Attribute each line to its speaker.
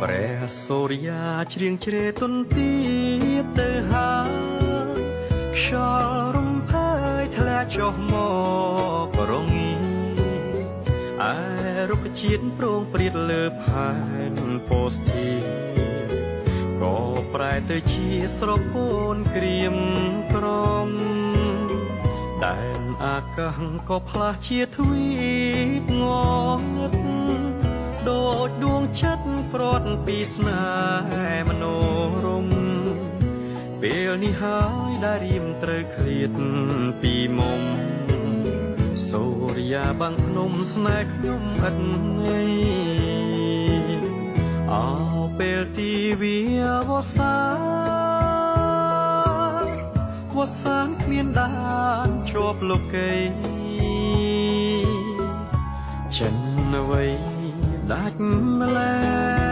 Speaker 1: ព្រះសូរិយាជ្រៀងជ្រេទុនទីទៅហើយខ្យល់រំភើយធ្លាក់ចុះមករងីឯរុក្ខជាតិប្រងព្រាតលើផែនពោស្ធីក៏ប្រែទៅជាស្រពោនក្រៀមក្រំដែនអាកាសក៏ផ្លាស់ជាទ្វីបងងឹតដូចដួងចិត្តព្រាត់ពីស្នេហ៍មនោរមពេលនេះហើយដែលរៀមត្រូវឃ្លាតពីមុំសូរិយាបាំងភ្នំស្នេហ៍ខ្ញុំឥតងៃអោពេលទីវាវសាវសានគ្មានដានជាប់លោកីចិនអ្វីដាច់ម្លេះ។